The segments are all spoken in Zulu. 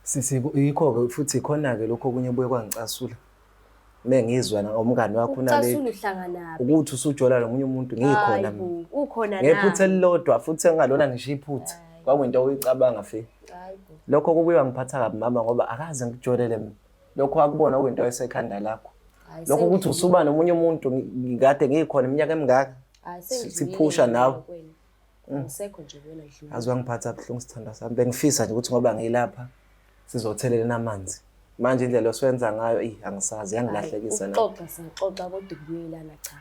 Sisi yikho-ke futhi ikhona-ke lokho okunye buye kwangicasula. Mengizwa na umngani wakho unale Ucasula uhlanganaphi? ukuthi usujola nomunye umuntu ngikhona Hayi bo, mina. ukhona Ngephutha nani? elilodwa futhi engalona ngisho iphutha. Kwakuyinto oyicabanga fe. Hayi bo. Lokho kubuye wangiphatha kabi mama ngoba akaze ngikujolele mina. Lokho akubona kuyinto esekhanda lakho. Hayi, Lokho ukuthi sengidlulile. usuba nomunye umuntu ngikade ngikhona iminyaka emingaka. Hayi, sengidlulile Siphusha mina nawe. kwena. Angisekho nje kuwena dlula. Azi wangiphatha buhlungu sithandwa sami. Bengifisa nje ukuthi ngoba ngilapha sizothelelana amanzi. Manje indlela oswenza ngayo eyi angisazi yangilahlekisa na. Ukuxoxa singaxoxa kodwa ukubuyelana cha.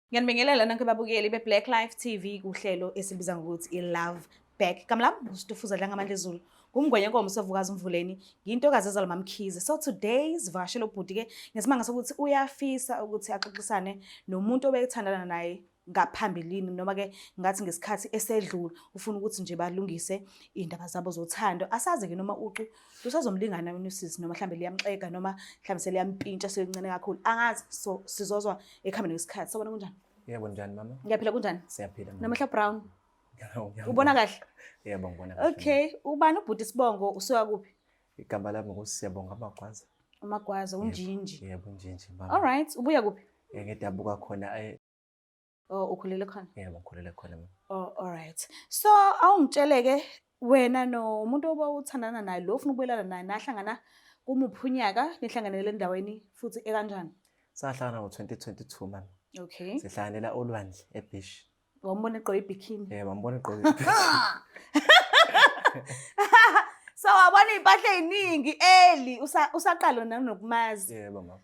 Ngiyanibingelela nonke babukeli be-Black Life TV kuhlelo esilubiza ngokuthi i-Love Back. Igama lami nguStufuza Dlangamandla Zulu. Ngumngwenya nkomo sovukazi umvuleni, ngiyintokazi ezalwa MaMkhize. So today sivakashele ubhuti ke ngesimanga sokuthi uyafisa ukuthi axoxisane nomuntu obethandana naye ngaphambilini noma ke ngathi ngesikhathi esedlule ufuna ukuthi nje balungise iy'ndaba zabo zothando. Asazi ke noma ucu lusazomlingana wena usisi noma mhlambe liyamxega noma mhlambe seliyampintsha selincane kakhulu. Angazi so sizozwa ekuhambeni kwesikhathi. Sawubona kunjani? Yebo njani mama? Ngiyaphila kunjani? Siyaphila mama. Namehlo brown. Ngiyabonga. Ubona kahle? Yebo ngibona kahle. Okay, ubani ubhuti isibongo usuka kuphi? Igama lami nguSiyabonga Magwaza. UMagwaza unjinji. Yebo unjinji mama. All right, ubuya kuphi? Ngidabuka khona eh Oh, ukhulele khona. Yebo ngikhulele khona mama. Oh, all right. So awungitshele ke wena nomuntu oba uthandana naye lo ufuna ukubuyelana naye nahlangana kumuphi unyaka nihlanganele endaweni futhi ekanjani? Sahlangana ngo-2022 mama. Okay. Sihlanganela olwandle ebeach. Wambona egqoke ibikini. Yebo wambona egqoke ibikini. So wabona iy'mpahla ey'ningi early usaqala nanokumazi. Yebo mama.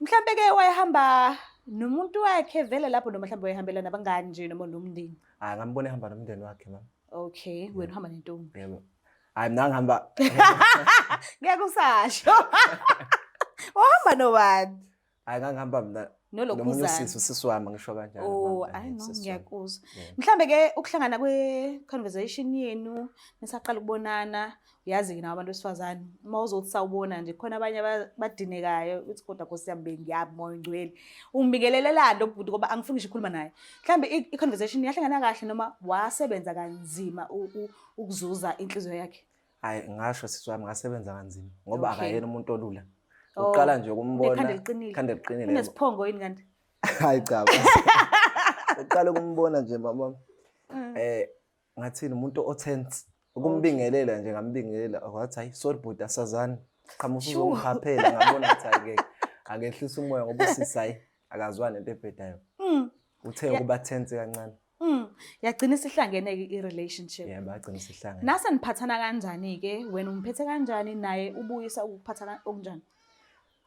Mhlampe ke wayehamba nomuntu wakhe vele lapho noma mhlambe wayehambela nabangani nje noma nomndeni. Hayi ngambona ehamba nomndeni wakhe mama. Okay, wena uhamba nentombi. Yebo. Hayi mina ngihamba Ngeke usasho. Uhamba nobani? Hayi ngangihamba mina nomunye Nolokhuzana. usisi usisi wami ngisho kanjalo. Oh, mama. I know Usisi wami. ngiyakuzwa. Yeah. Mhlambe ke ukuhlangana kwe conversation yenu nisaqala ukubonana uyazi ke nawe abantu besifazane uma uzothi sawubona nje khona abanye badinekayo uthi kodwa Nkosi yami bengiyabi moya ongcwele. Ungibingelelelani lo bhuti ngoba angifuni ngisho ukukhuluma naye. Mhlambe i-conversation yahlangana kahle noma wasebenza kanzima ukuzuza inhliziyo yakhe. Hayi ngasho sisi wami ngasebenza kanzima ngoba akayena umuntu olula. Oh, Uqala nje ukumbona unekhanda eliqinile. Ikhanda eliqinile. yebo. Unesiphongo yini kanti? Hayi cha. Uqala ukumbona nje mama. Ngathini umuntu otense. Ukumbingelela nje ngambingelela wathi hayi sorry bhuti asazani. Qhamuka Sure. uzongikhaphela ngabona ukuthi hayi ngeke. Akehlisa umoya ngoba usisi hayi akazwani nento ebhedayo. Uthe ukuba tense kancane. Yagcina isihlangene ke i-relationship. Yebo yagcina isihlangene. Nase niphathana kanjani ke? Wena umphethe kanjani naye ubuyisa ukuphatha okunjani?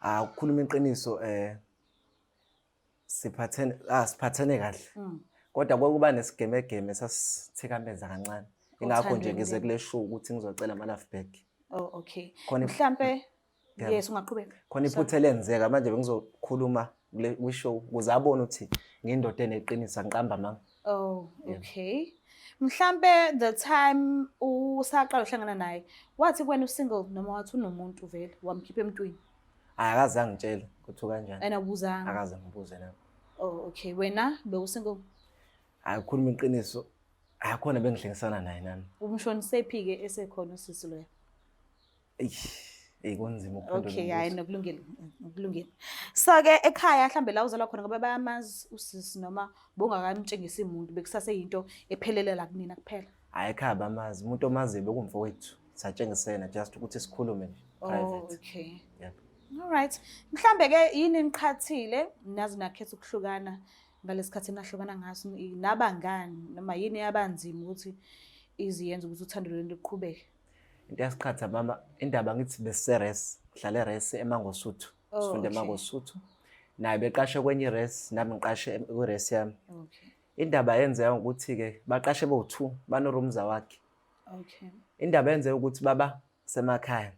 Ah ukukhuluma iqiniso siphathene siphathene kahle. Kodwa kwakuba nesigemegeme sasithikameza kancane. Ingakho nje ngize kule show ukuthi ngizocela ama love back. Oh okay. Mhlambe yes ungaqhubeka. Khona iphutha elenzeka manje bengizokhuluma kule kwi-show ukuze abone ukuthi ngiyindoda eneqiniso angiqamba amanga. Oh okay. Mhlambe the time usaqala uhlangana naye wathi kuwena usingle noma wathi unomuntu vele wamkhipha emntwini? Akaze angitshele ukuthi ukanjani. And awubuzanga? Akaze ngibuze nami. Oh okay, wena bewusingle? Hayi ukukhuluma iqiniso akhona bengihlengisana naye nami. Umshonisephi ke esekhona usisi loya? Eyi kunzima ukuphendula. Okay, hayi nokulungile, kulungile. So ke ekhaya mhlambe la uzalwa khona ngoba bayamazi usisi noma bongakamtshengisi umuntu bekusase yinto ephelele la kunina kuphela. Hayi ekhaya bamazi, umuntu omaziyo bekumfowethu. Satshengisena just ukuthi sikhulume nje private. Oh, okay. Yep. All right. Mhlambe ke yini eniqhathile naze nakhetha ukuhlukana ngalesikhathi enahlukana ngaso nabangani noma yini yabanzima ukuthi iziyenza ukuthi uthando lwenu luqhubeke? Into yasiqhatha mama indaba ngithi besiseres, ngihlale eres eMangosuthu. Oh, Sifunde okay. eMangosuthu. Naye beqashe kwenye ires, nami ngiqashe kwires yami. Okay. Indaba yenzeka ngokuthi ke baqashe bowu2 banorumza wakhe. Okay. Indaba yenzeka ukuthi baba semakhaya.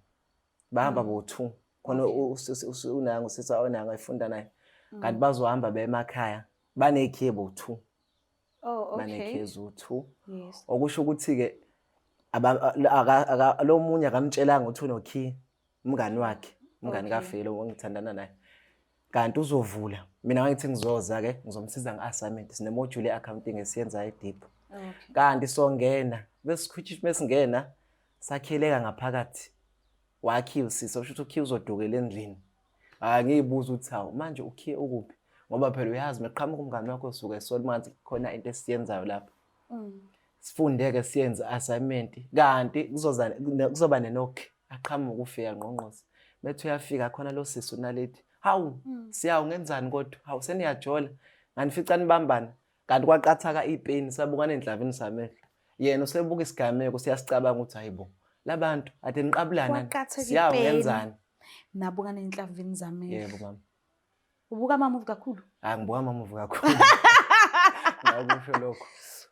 Bahamba bowu2. Khona unanga usisa onanga efunda naye. Kanti bazohamba bemakhaya banekhiye bowu2. Oh, okay. Banekhiye eziwu2. Yes. Okusho ukuthi ke lo munye akamtshelanga ukuthi unokhiye umngani wakhe. Umngani Okay. kaFelo ongithandana naye. Kanti uzovula. Mina ngangithi ngizoza ke ngizomsiza nge-assignment. Sine-module ye-accounting esiyenzayo e-deep. Okay. Kanti songena besikhwithi mesingena sakheleka ngaphakathi. Wakhiwe usisi, okusho ukuthi ukhiye uzodukela endlini. Hayi ngiyibuza ukuthi hawu manje ukhiye ukuphi? Ngoba phela uyazi meqhamuka umngani wakho usuke esola manzi khona into esiyenzayo lapha. Sifunde-ke siyenze assignment kanti kuzoza kuzoba nenokhi aqhamuka ufika ngqongqoze. Methi uyafika khona lo sisi uNaledi. Hawu siyawu ngenzani kodwa? Hawu seniyajola. Nganifica nibambana. Kanti kwaqathaka ipeni sabukana enhlavini samehlo. Yena usebuka isigameko siyasicabanga ukuthi hayibo labantu ade niqabulana Kwaqatheka siyawu ipeni. ngenzani? Nabukana enhlavini zamehlo. Yebo mama. Ubuka ama-movie kakhulu. Hayi ngibuka ama-movie kakhulu. Ngakusho lokho.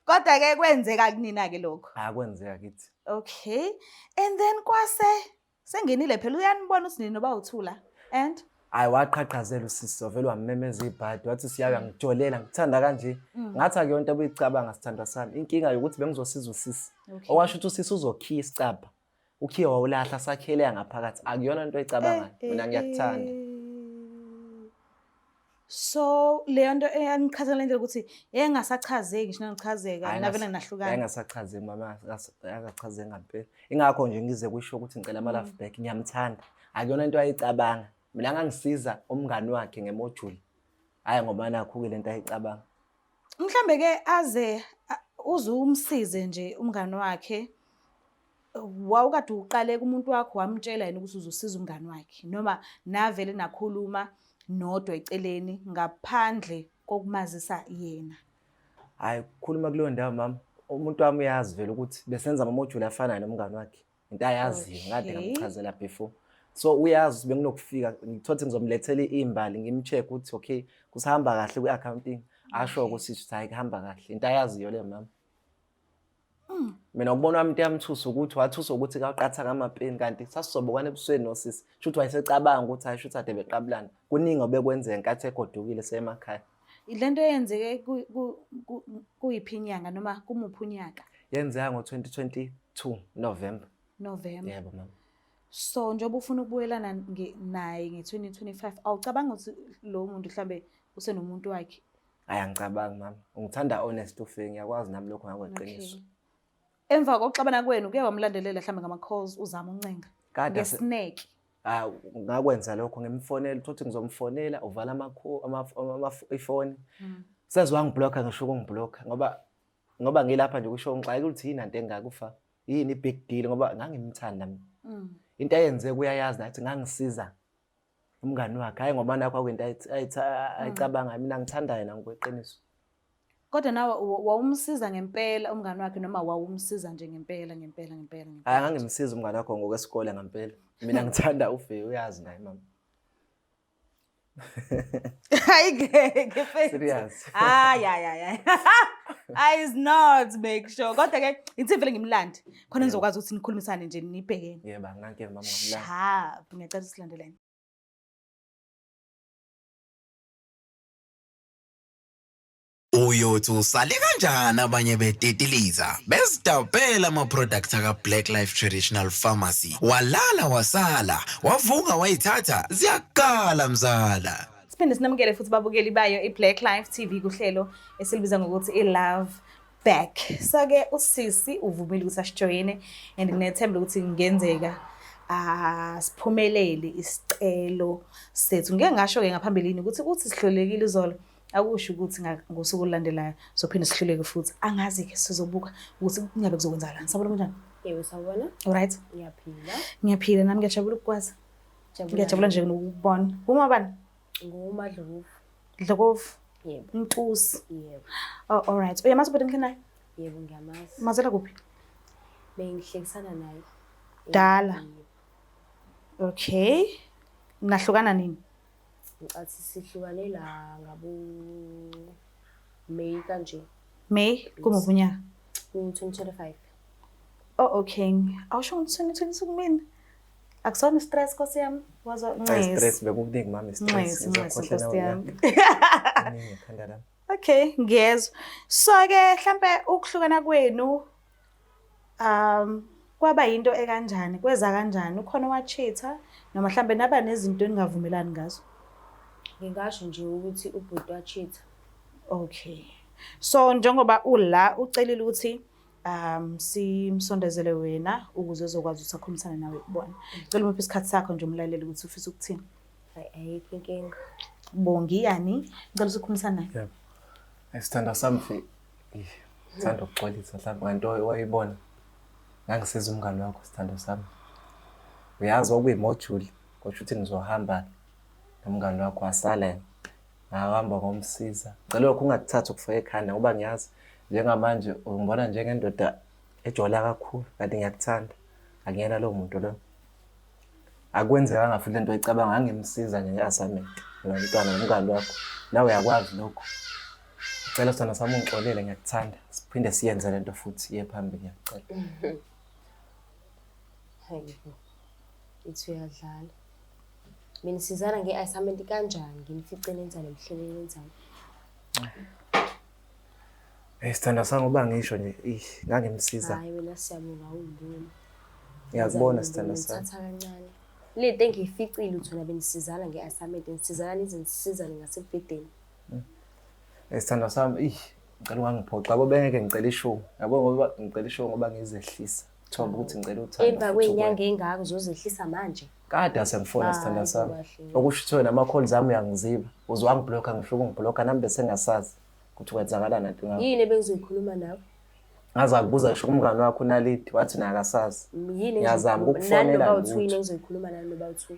Kodwa ke kwenzeka kunina ke lokho. Akwenzeka kithi. Okay. And then kwase sengenile phela uyanibona ukuthi nini noba uthula. And Hayi waqhaqhazela usisi wavele wammemeza ibhadi wathi siyabe ngijolela ngikuthanda kanje. Ngathi akuyonto obuyicabanga sithandwa sami. Inkinga yokuthi bengizosiza usisi. Okay. Owasho ukuthi usisi uzokhiya isicabha. Ukhiye wawulahla sakheleya ngaphakathi. Akuyona into oyicabangayo. Mina ngiyakuthanda. So leyo nto eyanichazela le ndlela ukuthi engasachazeki ngisho nanichazeka Hayi, navele nahlukana. Yayingasachazeki mama, yayingachazeki ngampela. Ingakho nje ngize kusho ukuthi ngicela ama-love back, ngiyamthanda. Akuyona into ayicabanga. Mina ngangisiza umngani wakhe ngemojuli. Hhayi ngoba nakhu-ke lento ayicabanga. Mhlambe ke aze uze umsize nje umngani wakhe wawukade uqale kumuntu wakho wamtshela yena ukuthi uzosiza umngani wakhe noma navele nakhuluma nodwa eceleni ngaphandle kokumazisa yena. Hhayi ukukhuluma kuleyo ndawo mama, umuntu wami uyazi vele ukuthi besenza amamojuli afanayo nomngani wakhe. Into ayaziyo ngade Okay. ngamchazela before. So uyazi ukuthi benginokufika ngithothi ngizomlethela iy'mbali ngim-check ukuthi okay kusahamba kahle kwi-accounting. Asho ukuthi ukuthi hhayi kuhamba kahle. Into ayaziyo leyo mama. Mina ukubona wami into eyamthusa ukuthi wathusa ukuthi kaqatha ngamapeni kanti sasizobukana ebusweni nosisi. Shuthi wayesecabanga ukuthi hayi shuthi ade beqabulana. Kuningi obekwenzeka ngenkathi egodukile semakhaya. Le nto eyenzeke kuyiphi inyanga noma kumuphi unyaka? Yenzeka ngo-2022 November. November. Yebo mama. So njengoba ufuna ukubuyelana naye nge-2025 awucabanga ukuthi lowo muntu mhlambe usenomuntu wakhe? Hayi angicabangi mama. Ungithanda honest ufike ngiyakwazi nami lokho ngakweqiniso. Okay. Emva kokuxabana kwenu kuye wamlandelela mhlambe ngama-calls uzama uncenga Kade ase- ngesineke. Ah, ngakwenza lokho ngimfonela uthi ngizomfonela uvala ifoni. Seze wangiblocka ngisho ukungiblocka ngoba ngilapha nje kusho ngixake ukuthi yini anto engaka ufa. Yini i-big deal ngoba ngangimthanda mina. Into ayenze kuyayazi nathi ngangisiza umngani wakhe hayi ngoba nakho akuyinto ayicabangayo mina ngithanda yena ngokweqiniso. Kodwa nawe wawumsiza ngempela umngani wakhe noma wawumsiza nje ngempela ngempela ngempela ngempela? Hayi ngangimsiza umngani wakho ngokwesikole ngempela. Mina ngithanda uFeyi uyazi naye mama. Hayi ngeke mfethu. Serious. Hayi hayi hayi. I is not make sure. Kodwa ke ithi vele ngimlande khona nizokwazi ukuthi nikhulumisane nje nibhekene. Yebo anginankinga mama ngamlanda. Sharp, ngiyacela silandelane. Uyothi usale kanjani abanye betetiliza bezidabhela ama-product aka-Black Life Traditional Pharmacy walala wasala wavuka wayithatha ziyakala mzala. Siphinde sinamukele futhi babukeli bayo i-Black Life TV kuhlelo esilibiza ngokuthi i-Love Back. So ke usisi uvumile ukuthi asijoyine and nginethemba ukuthi kungenzeka siphumelele isicelo sethu. Ngike ngasho ke ngaphambilini ukuthi uthi sihlulekile izolo akusho ukuthi ngosuku olulandelayo sophinde sihluleke futhi. Angazi ke sizobuka ukuthi kungabe kuzokwenzakalani. Sawubona kunjani? Yebo sawubona. Alright. Ngiyaphila. Ngiyaphila nami ngiyajabula ukukwazi. Jabula. Ngiyajabula nje nokukubona. Uma bani? NguMadlovu. Dlokovu. Yebo. Ntusi. Yebo. Oh, all right. Uyamazi ubhuti engihleli naye? Yebo ngiyamazi. Umazela kuphi? Bengihlekisana naye. Dala. Yebo. Okay. Nahlukana nini? Ngicathi sihlukane la ngabo May kanje. May kumuphi unyaka? Ku-2025. Oh, okay. Awusho ngo-2026 kumina. Akusona stress nkosi yami. Wazo Hayi stress bekukuningi mama i-stress. Ncesi, ncesi Ngizokhohlwa nkosi yami. nawe ekhanda lami. Okay, ngiyezwa. So ke mhlambe ukuhlukana kwenu kwaba yinto ekanjani? Kweza kanjani? Ukhona owa-cheat-a Noma mhlambe naba nezinto eningavumelani ngazo? Ngingasho nje ukuthi ubhuti wachitha. Okay. So njengoba ula ucelile ukuthi simsondezele wena ukuze ezokwazi ukuthi akhulumisane nawe kubona. Cela umuphe isikhathi sakho nje umlaleli ukuthi ufisa ukuthini. Hayi, ayikho inkinga. Bongi yani, ngicela usukhulumisana naye. Yebo. Isithandwa sami fi. Ngithanda ukuxolisa mhlawumbe ngento wayibona. Ngangisiza umngani wakho sithandwa sami. Uyazi okuyimojuli, kusho ukuthi nizohamba nomngani wakho wasala yena. Ngahamba ngomsiza. Ngicela lokho ungakuthathi ukufaka ekhanda ngoba ngiyazi njengamanje ungibona njengendoda ejola kakhulu kanti ngiyakuthanda. Angiyena lowo muntu loyo. Akwenzekanga futhi lento oyicabanga ngangimsiza nje nge-assignment lo mntwana nomngani wakho. Nawe uyakwazi lokho. Ngicela sithando sami ungixolele ngiyakuthanda. Siphinde siyenze lento futhi iye phambili ngiyakucela. Hayi bo. Ithi uyadlala. Mina sizana nge-assignment kanjani nginifice nenzani emhlobeni nenzani? Eh sithanda sami ngoba ngisho nje ih ngangimsiza. Hayi wena siyabonga awungiboni. Ngiyakubona sithanda sami. Ngithatha kancane. Le nto engiyificile uthi wena benisizana nge-assignment nisizana nize nisizane ngasembhedeni. Eh sithanda sami ih ngicela ungangiphoxa yabo bengeke ngicela ishow. Yabo ngoba ngicela ishow ngoba ngizehlisa. Thoba ukuthi ngicela uthando. Emva futhi kwey'nyanga ey'ngaka uzozehlisa manje. Kade asengifona sithanda Hayi, sami. kahle. Okusho ukuthi wena ama-calls ami uyangiziba. Uze wangiblocka ngisho ukungiblocka nami bese ngingasazi ukuthi kwenzakalani kanti ngakho. Yini ebengizoyikhuluma nawe? Ngaze akubuza ngisho kumngani wakho uNaledi wathi naye akasazi. Yini Ngiyazama engizoyikhuluma- ukukufonela nani noba u-two yini lutho. engizoyikhuluma nani noba u-two?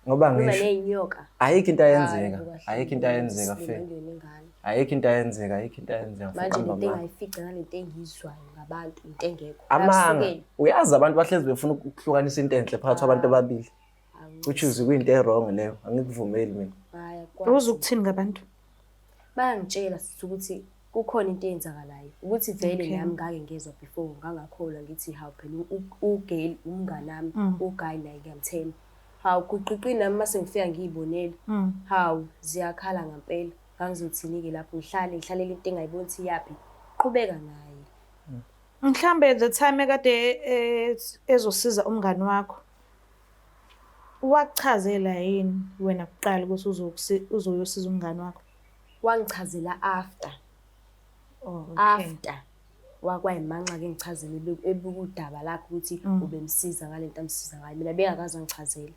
Ngoba Khuluma ngisho ney'nyoka. ayikho into ayenzeka. Hayi bo, kahle. Ayikho into ayenzeka fe. Ngiyona ingane. Ayikho into ayenzeka, ayikho into ayenzeka. Manje Mfo, lento qamba amanga. engayifica nalento engiyizwayo ngabantu into engekho. Amanga. Akusukeli. Uyazi abantu bahlezi befuna ukuhlukanisa into enhle phakathi kwabantu ababili. Which is kuyinto e-wrong leyo. Angikuvumeli mina. Hayi, akukwazi. Uza ukuthini ngabantu? Bayangitshela sithi ukuthi kukhona into eyenzakalayo. Ukuthi vele Okay. nami ngake ngezwa before ngangakholwa ngithi hawu phela uGail umngani wami, uGuy naye ngiyamthemba. Hawu kuqiqi nami mase ngifika ngiyibonela. Hawu ziyakhala ngempela. Ngangizothini-ke lapho ngihlale ngihlalele into engayiboni ukuthi iyaphi. Qhubeka naye. Mhlambe the time ekade ezosiza umngani wakho wakuchazela yini wena kuqala ukuthi uzoyosiza umngani wakho? Wangichazela after. Oh, okay. After wakwayimanxa-ke ngichazele ebuka udaba lakhe ukuthi ubemsiza ngale nto amsiza ngayo. Mina bengakaze angichazele.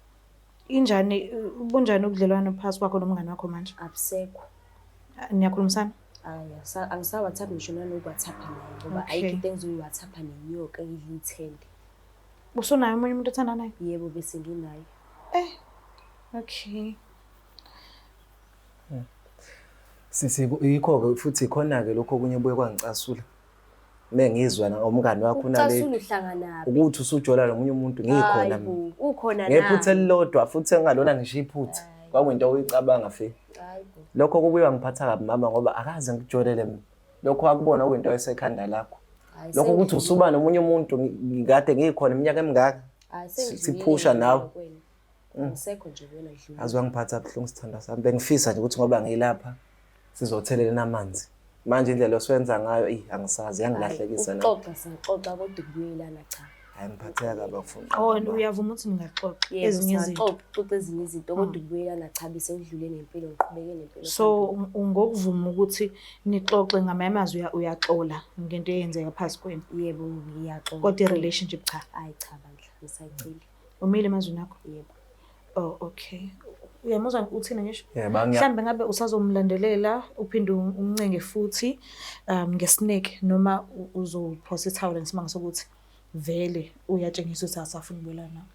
Injani bunjani ubudlelwano phakathi kwakho nomngani wakho manje? Abusekho. Niyakhulumisana? Hayi, angisa-WhatsApp ngisho nanoku-WhatsApp naye ngoba Okay. ayikho into engizoyi-WhatsApp nenyoka engidla iy'thende. Usunaye omunye umuntu othanda naye? Yebo, bese nginaye. Okay. Sisi yikho-ke futhi ikhona-ke lokho okunye buye kwangicasula. Mengizwa ngomngani wakho Ukucasula uNaledi uhlanganaphi? ukuthi usujola nomunye umuntu ngikhona Hayi mina. bo, ukhona Ngephutha nani? elilodwa futhi engalona ngisho iphutha. Kwakuyinto oyicabanga fe. Hayi bo. Lokho kubuye wangiphatha kabi mama ngoba akaze ngikujolele mina. Lokho akubona okuyinto esekhanda lakho. Hayi, Lokho ukuthi sengidlulile. usuba nomunye umuntu ngikade ngikhona iminyaka emingaka. Hayi, sengidlulile Siphusha nje nawe. kwena. Angisekho nje kuwena dlula. Azi wangiphatha buhlungu sithandwa sami. Bengifisa nje ukuthi ngoba ngilapha sizothelelana amanzi. Manje indlela oswenza ngayo eyi angisazi yangilahlekisa na. Ukuxoxa singaxoxa kodwa ukubuyelana cha. Hayi ngiphatheka kabi ngifuna. Oh, uyavuma ukuthi ningaxoxa Yebo, ezinye izinto. singaxoxa uxoxe ezinye izinto kodwa ukubuyelana cha bese ngidlule nempilo ngiqhubeke nempilo. So ngokuvuma ukuthi nixoxe ngamanye amazwi uyaxola ngento eyenzeka phakathi kwenu. Yebo, ngiyaxoxa. Kodwa i-relationship cha. Hayi cha bandla, ngisayicela. Umile emazwini akho? Yebo. Oh, okay. Uyamuzwa uthini ngisho? Yebo, Mhlambe ngabe usazomlandelela uphinde umncenge futhi ngesineke noma uzophosa ithawula ngesimanga sokuthi vele uyatshengisa ukuthi asafuna ukubuyelana nawe.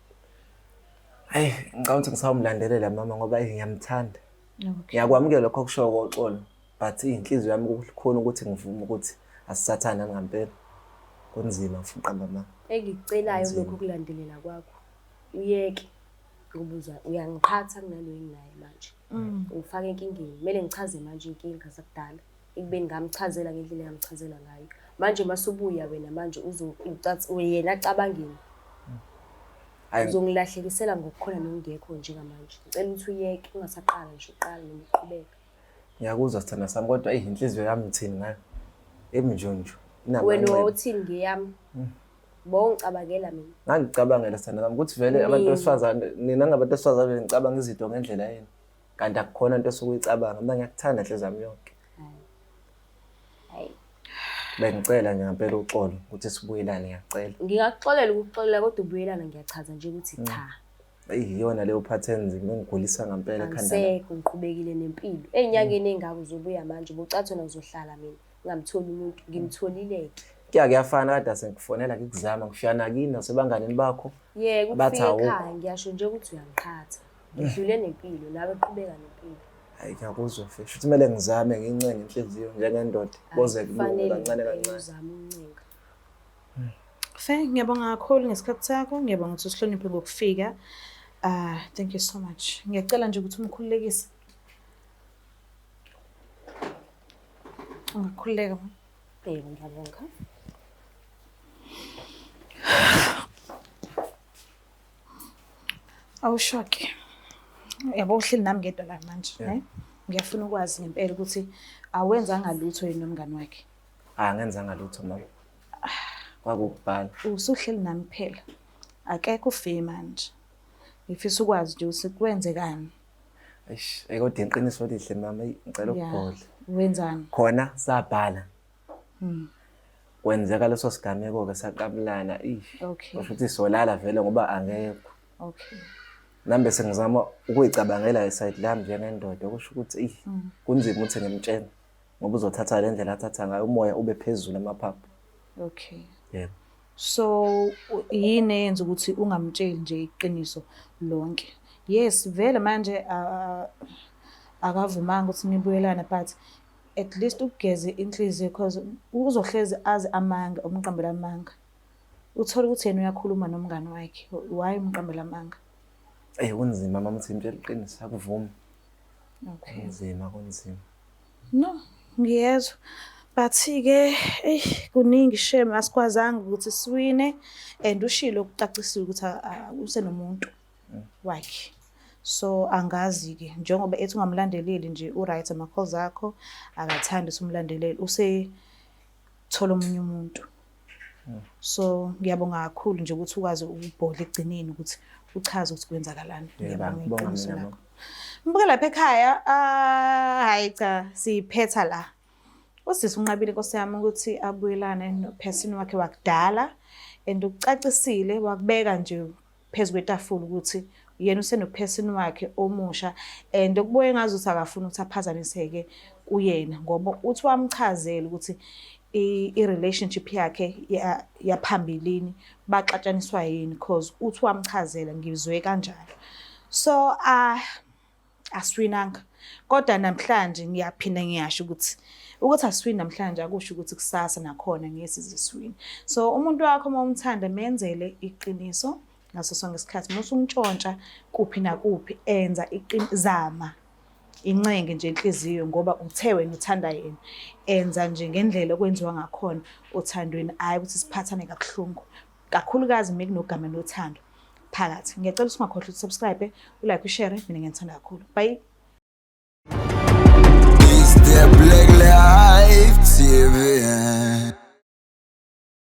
Hayi, ngicabanga ukuthi ngisawumlandelela mama ngoba eyi ngiyamthanda. Okay. Ngiyakwamukela lokho okushoyo koxolo, but inhliziyo yami kukhona ukuthi ngivume ukuthi asisathandani ngampela. Kunzima ngifuna uqamba amanga. Engikucelayo lokho kulandelela kwakho. Uyeke ngoba uyangiqhatha kunaloyo enginaye manje. Ungifaka enkingeni. Kumele ngichaze manje inkinga zakudala. Ekubeni ngamchazela ngendlela engamchazela ngayo. Manje masubuya wena manje yena acabangeni. Hayi, Uzongilahlekisela ngokukhona nokungekho njengamanje. Ngicela ukuthi uyeke ungasaqala ngisho uqala noma uqhubeka. Ngiyakuzwa sithandwa sami kodwa eyi inhliziyo yami ithini ngayo? Emnjunju. Wena wawuthini ngeyami? Bowungicabangela mina. Ngangicabangela sithanda sami ukuthi vele abantu Mina. besifazane nina ngabantu besifazane nicabanga izinto ngendlela yenu. Kanti akukhona into osuke uyicabanga. Mina ngiyakuthanda nhliziyo yami yonke. Hayi. Bengicela nje ngempela uxolo ukuthi sibuyelane ngiyacela. Ngingakuxolela ukuxolela kodwa ubuyelana ngiyachaza nje ukuthi cha. Eyi iyona leyo phathi enzima engigulisa ngempela ekhanda lami. Angisekho ngiqhubekile nempilo. Ey'nyangeni ey'ngaka uzobuya manje ubucathi wena ngizohlala mina ngingamtholi umuntu ngimtholile-ke. Kuya kuyafana kade sengikufonela ngikuzama ngifika nakini nasebanganini bakho. Yeka Bathi ukufika awukho. ekhaya ngiyasho nje ukuthi uyangiqhatha. Ngidlule nempilo nawe qhubeka nempilo. Hayi ngiyakuzwa mfethu. Shuthi kumele ngizame ngincenge inhliziyo njengendoda. Koze kulunge Kufanele kancane ngempela kancane. uzame uncenga. Fe, ngiyabonga kakhulu ngesikhathi sakho, ngiyabonga ukuthi usihloniphe ngokufika. Ah, thank you so much. Ngiyacela nje ukuthi umkhululekise. Ungakhululeka ma. Yebo ngiyabonga. Awusho-ke. Yabo uhleli nami ngedwa la manje, ne? Ngiyafuna ukwazi ngempela ukuthi awenzanga lutho yini nomngani wakhe. Angenzanga lutho mama. Kwakukubhala. Usuhleli nami kuphela. Akekho ufe manje. Ngifisa ukwazi nje ukuthi kwenzekani. Eish, kodwa iqiniso lihle mama, eyi, ngicela Ya. ukubhodla. Wenzani? Khona sabhala. Kwenzeka leso sigameko-ke saqabulana. Eish. Okay. Kusho ukuthi solala vele ngoba angekho. Okay. Nami bese ngizama ukuyicabangela isayidi lami njengendoda kusho ukuthi eyi kunzima ukuthi ngimtshele ngoba uzothatha le ndlela athatha ngayo umoya ube phezulu amaphaphu. Okay. Yebo. So yini eyenza ukuthi ungamtsheli nje iqiniso lonke? Yes, vele manje akavumanga ukuthi nibuyelane but at least ukugeze inhliziyo because uzohlezi azi amanga, umqambela amanga. Uthole ukuthi yena uyakhuluma nomngani wakhe, why umqambela amanga? Eyi kunzima mama ukuthi ngimtshele iqiniso akuvumi. Okay. Kunzima kunzima. No, ngiyezwa. But-ke eyi kuningi shame asikwazanga ukuthi siwine and ushilo ukucacisile ukuthi usenomuntu wakhe. So angazi-ke njengoba ethi ungamlandeleli nje u-right ama-calls akho akathandi ukuthi umlandelele usethola omunye umuntu. So ngiyabonga kakhulu nje ukuthi ukwazi ukubhodla ekugcineni ukuthi uchaze ukuthi kwenzakalani. Yebo, Ngiyabonga ngibonga iqiniso mina, lakho. mama. Mbuke lapha ekhaya, ah hayi cha, siyiphetha la. Usisi unqabile Nkosi yami ukuthi abuyelane nophesini wakhe wakudala and ukucacisile wakubeka nje phezu kwetafula ukuthi yena usenophesini wakhe omusha and okubuye ngazi ukuthi akafuni ukuthi aphazamiseke kuyena ngoba uthi wamchazela ukuthi i-relationship yakhe yaphambilini baxatshaniswa yini cause uthi wamchazela ngizwe kanjalo. So asiwinanga kodwa namhlanje ngiyaphinda ngiyasho ukuthi asiwini namhlanje akusho ukuthi kusasa nakhona ngeke size siwine. So umuntu wakho uma umthanda menzele iqiniso ngaso sonke isikhathi, musa umntshontsha kuphi nakuphi, enza zama incenge nje inhliziyo ngoba uthe wena uthanda yena, enza nje ngendlela okwenziwa ngakhona othandweni, hhayi ukuthi siphathane kabuhlungu kakhulukazi uma kunogama nothando phakathi. Ngiyacela ukuthi ungakhohlwa ukuthi subscribe, ulike, ushare, mina ngiyanithanda kakhulu. Bye. It's the Black Life TV.